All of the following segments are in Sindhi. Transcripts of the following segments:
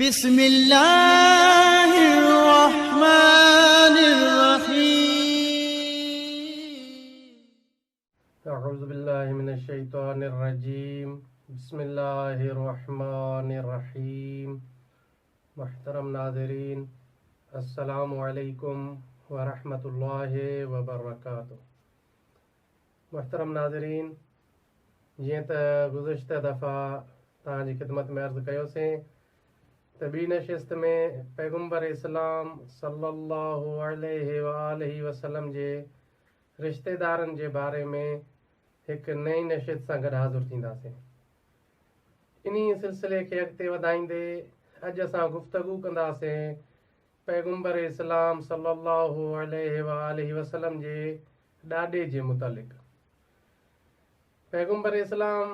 بسم الله الرحمن الرحيم. اعوذ بالله من الشيطان الرجيم بسم الله الرحمن الرحيم محترم ناظرين السلام عليڪم ورحمة الله وبرڪاته محترم ناظرين جيئن ته گذشته دفعا توهان جي خدمت ۾ عرض ڪيوسين ته ٻي نشست ۾ پيغمبر اسلام صلي الله عليه واٰله وسلم جي رشتيدارن جي باري ۾ هڪ نئين نشست سان گڏ حاضر ٿينداسين. انهي سلسلي کي اڳتي وڌائيندي اڄ اسان گفتگو ڪنداسين پيغمبر اسلام صلي الله عليه واٰله وسلم جي ڏاڏي جي متعلق. پيغمبر اسلام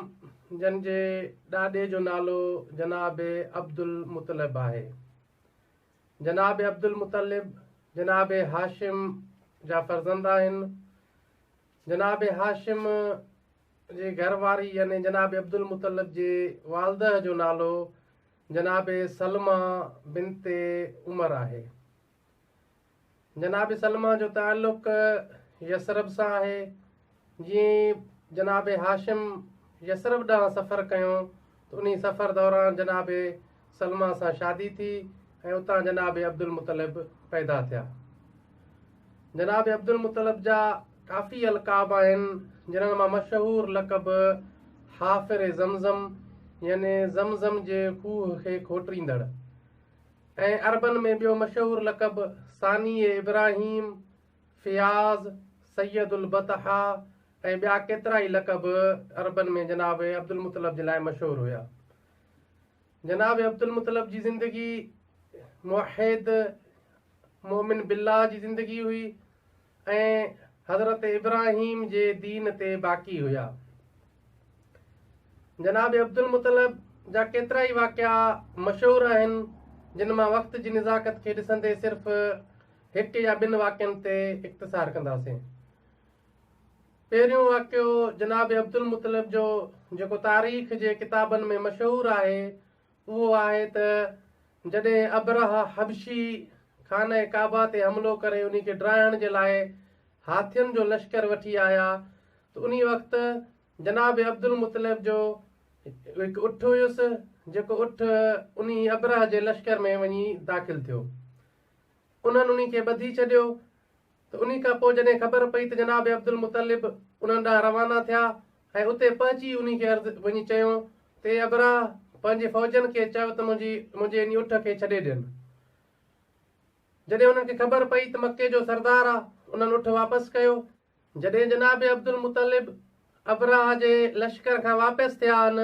جن جي ڏاڏي جو نالو جناب عبدالمطلب آهي. جناب عبدالمطلب جناب هاشم جا فرزند آهن. جناب هاشم جي گهر واري يعني جناب عبدالمطلب جي والده جو نالو جناب سلميٰ بنت عمر آهي. جناب سلميٰ جو تعلق يثرب سان آهي. جيئن ئي جناب هاشم يثرب ڏانهن سفر ڪيو ته انهي سفر دوران جناب سلميٰ سان شادي ٿي ۽ اتان جناب عبدالمطلب پيدا ٿيا. جناب عبدالمطلب جا ڪافي القاب آهن جنھن مان مشهور لقب حافر زمزم يعني زمزم جي کوهه کي کوٽريندڙ ۽ عربن ۾ ٻيو مشهور لقب ثاني ابراهيم، فياض، سيد البطحا ۽ ٻيا ڪيترائي لقب عربن ۾ جناب عبدالمطلب جي لاء مشهور هيا. جناب عبدالمطلب جي زندگي موحد، مؤمن بالله جي زندگي هئي ۽ حضرت ابراهيم جي دين تي باقي هيا. جناب عبدالمطلب جا ڪيترائي واقعا مشهور آهن، جن مان وقت جي نزاڪت کي ڏسندي صرف هڪ يا ٻن واقعن تي اختصار ڪنداسين. پهريون واقعو جناب عبدالمطلب جو جيڪو تاريخ جي ڪتابن ۾ مشهور آهي، اهو آهي ته جڏهن ابرهه حبشي خانه ڪعبه تي حملو ڪري انهي کي ڊاهڻ جي لاء هاٿين جو لشڪر وٺي آيا ته انهي وقت جناب عبدالمطلب جو هڪ اٺ هيس جيڪو اٺ انهي ابرهه جي لشڪر ۾ وڃي داخل ٿيو. انهن انهي کي ٻڌي ڇڏيو ته انهي کان پوء جڏهن خبر پئي ته جناب عبدالمطلب انهن ڏانهن روانا ٿيا ۽ اتي پهچي انهي کي عرض وڃي چيو ته اي ابرهه! پنهنجي فوجن کي چئو ته منهنجي منهنجي انهي اٺ کي ڇڏي ڏين. جڏهن انهن کي خبر پئي ته مڪي جو سردار آ، انهن اٺ واپس ڪيو. جڏهن جناب عبدالمطلب ابرهه جي لشڪر کان واپس ٿيا آهن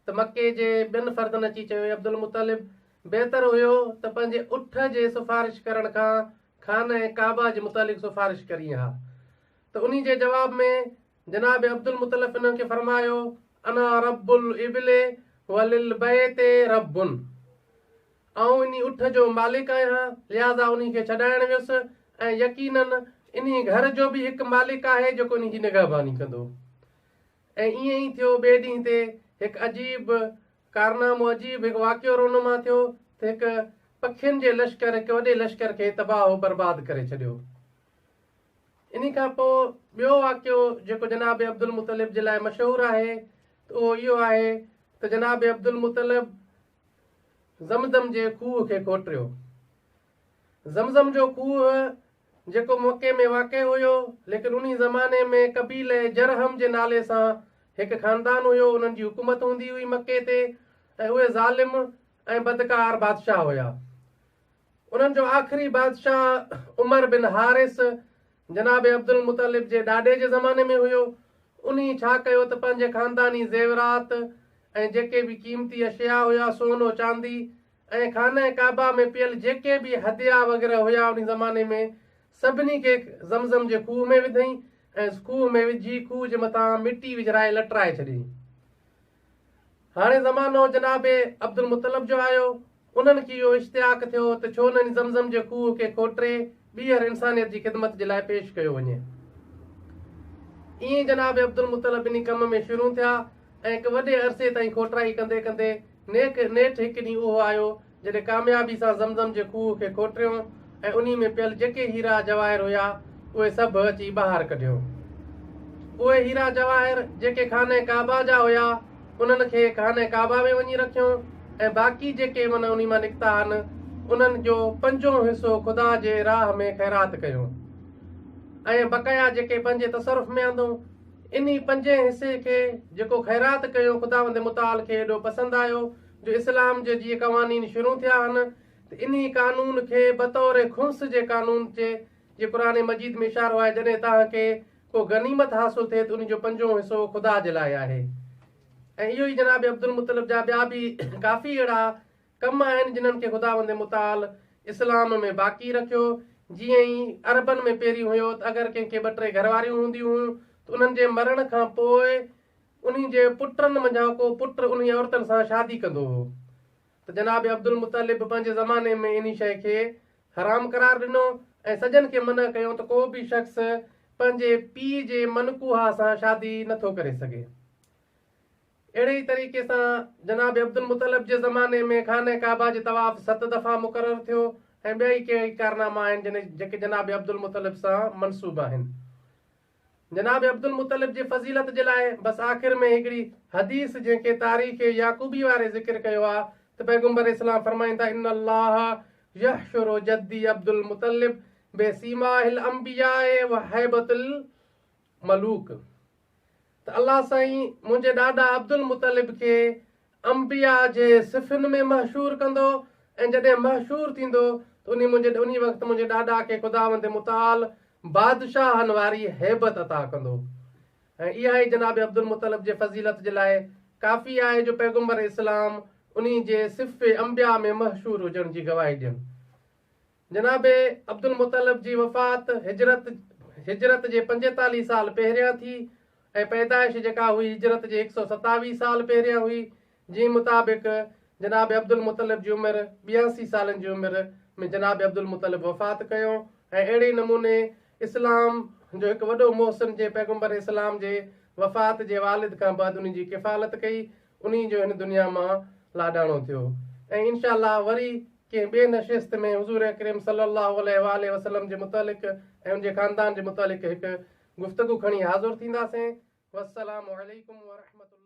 ته مڪي جي ٻين فردن اچي چيو اي عبدالمطلب! بهتر هيو ته پنهنجي اٺ جي سفارش ڪرڻ کان خانه ڪعبه جي متعلق سفارش ڪرين ها ته انهي جي جواب ۾ جناب عبدالمطلب انهن کي فرمايو انا رب الابل وللبيت رب آئون انهي اٺ جو مالڪ آهيان، لهٰذا انهي کي ڇڏائڻ ويس ۽ يقيناً انهي گهر جو به هڪ مالڪ آهي جيڪو انهي جي نگهباني ڪندو. ۽ ائين ئي ٿيو ٻئي ڏينهن تي هڪ عجيب ڪارنامو عجيب هڪ واقعو رونما ٿيو ته هڪ پکين جي لشڪر هڪ وڏي لشڪر کي تباهه و برباد ڪري ڇڏيو. انهي کان پوء ٻيو واقعو جيڪو جناب عبدالمطلب جي لاء مشهور آهي ته اهو اهو آهي ته جناب عبدالمطلب زمزم جي کوهه کي کوٽريو. زمزم جو کوهه جيڪو مڪي ۾ واقع هيو، ليڪن انهي زماني ۾ قبيلي جرهم جي نالي سان هڪ خاندان هيو، انهن جي حڪومت هوندي هئي مڪي تي ۽ اهي ظالم ۽ بدڪار بادشاهه هيا. انهن جو آخري بادشاهه عمر بن حارث جناب عبدالمطلب جي ڏاڏي جي زماني ۾ هيو. انهي ڇا ڪيو ته پنهنجي خانداني زيورات ۽ جيڪي به قيمتي اشياء هيا، سون و چاندي ۽ خانه ڪعبه ۾ پيل جيڪي به هديا وغيره هيا انهي زماني ۾ سڀني کي زمزم جي کوهه ۾ وڌئين ۽ کوهه ۾ وجهي کوهه جي مٿان مٽي وجهرائي لٽرائي ڇڏيائين. هاڻي زمانو جناب عبدالمطلب جو آيو، انهن کي اهو اشتياق ٿيو ته ڇو نه ان زمزم جي کوهه کي کوٽري ٻيهر انسانيت جي خدمت جي لاء پيش ڪيو وڃي. ائين ئي جناب عبدالمطلب انهي ڪم ۾ شروع ٿيا ۽ هڪ وڏي عرصي تائين کوٽرائي ڪندي ڪندي نيڪ نيٺ هڪ ڏينهن اهو آيو جڏهن ڪاميابي سان زمزم جي کوهه کي کوٽريو ۽ انهي ۾ پيل جيڪي هيرا جواهر هيا اهي سڀ اچي ٻاهر ڪڍيو. اهي هيرا جواهر جيڪي خانه ڪعبه جا هيا انهن کي خانه ڪعبه ۾ وڃي رکيو ۽ باقي جيڪي من انهي مان نڪتا هن انهن جو پنجون حصو خدا جي راهه ۾ خيرات ڪيو ۽ بقايا جيڪي پنهنجي تصرف ۾ آندو. انهي پنجين حصي کي جيڪو خيرات ڪيو خداوند متعال کي ايڏو پسند آيو جو اسلام جي جيئن قوانين شروع ٿيا هن ته انهي قانون کي بطور خمس جي قانون جي جي قرآن مجيد ۾ اشارو آهي جڏهن توهان کي ڪو غنيمت حاصل ٿئي ته انهي جو پنجون حصو خدا جي لاء آهي ۽ اهو ئي جناب عبدالمطلب جا ٻيا به ڪافي اهڙا ڪم آهن جنھن کي خداوند متعال اسلام ۾ باقي رکيو، جيئن ئي عربن ۾ پهرين هيو ته اگر ڪنهن کي ٻه ٽي گهرواريون هونديون هيون ته انهن جي مرڻ کان پوء انهي جي پٽن منجهان ڪو پٽ انهي عورتن سان شادي ڪندو هو ته جناب عبدالمطلب پنهنجي زماني ۾ انهي شيء کي حرام قرار ڏنو ۽ سڄن کي منع ڪيو ته ڪو به شخص پنهنجي پيء جي منڪوحه سان شادي نٿو ڪري سگهي. اهڙي ئي طريقي سان جناب عبدالمطلب جي زماني ۾ خانه ڪعبه جي طواف ست دفعا مقرر ٿيو ۽ ٻيا ئي ڪيئي ڪارناما آهن جن جيڪي جناب عبدالمطلب سان منسوب آهن. جناب عبدالمطلب جي فضيلت جي لاء بس آخر ۾ هڪڙي حديث جنهن کي تاريخ يعقوبي واري ذڪر ڪيو آهي ته پيغمبر اسلام فرمائين ٿا ان الله يحشر جدي عبدالمطلب بسيماه الانبياء وهيبة الملوڪ ته الله سائين منهنجي ڏاڏا عبدالمطلب کي انبياء جي صفن ۾ محشور ڪندو ۽ جڏهن محشور ٿيندو ته انهي منهنجي انهي وقت منهنجي ڏاڏا کي خداوند متعال بادشاهن واري هيبت عطا ڪندو ۽ اها ئي جناب عبدالمطلب جي فضيلت جي لاء ڪافي آهي جو پيغمبر اسلام انهي جي صف انبياء ۾ محشور هجڻ جي گواهي ڏين. جناب عبدالمطلب جي وفات هجرت هجرت جي 45 سال پهريان ٿي ۽ پيدائش جيڪا هئي هجرت جي 127 سال پهريان هئي جنهن مطابق جناب عبدالمطلب جي عمر 82 سالن جي عمر ۾ جناب عبدالمطلب وفات ڪيو ۽ اهڙي نموني اسلام جو هڪ وڏو محسن جنهن پيغمبر اسلام جي وفات جي والد کان بعد انهي جي ڪفالت ڪئي انهي جو هن دنيا مان لاڏاڻو ٿيو ۽ انشاء الله وري ڪنهن ٻئي نشست ۾ حضور اڪرم صلّي اللّٰه عليه واٰله وسلّم جي متعلق ۽ ان جي خاندان جي متعلق هڪ گفتگو کڻي حاضر ٿينداسين. والسلام عليڪم ورحمة الله.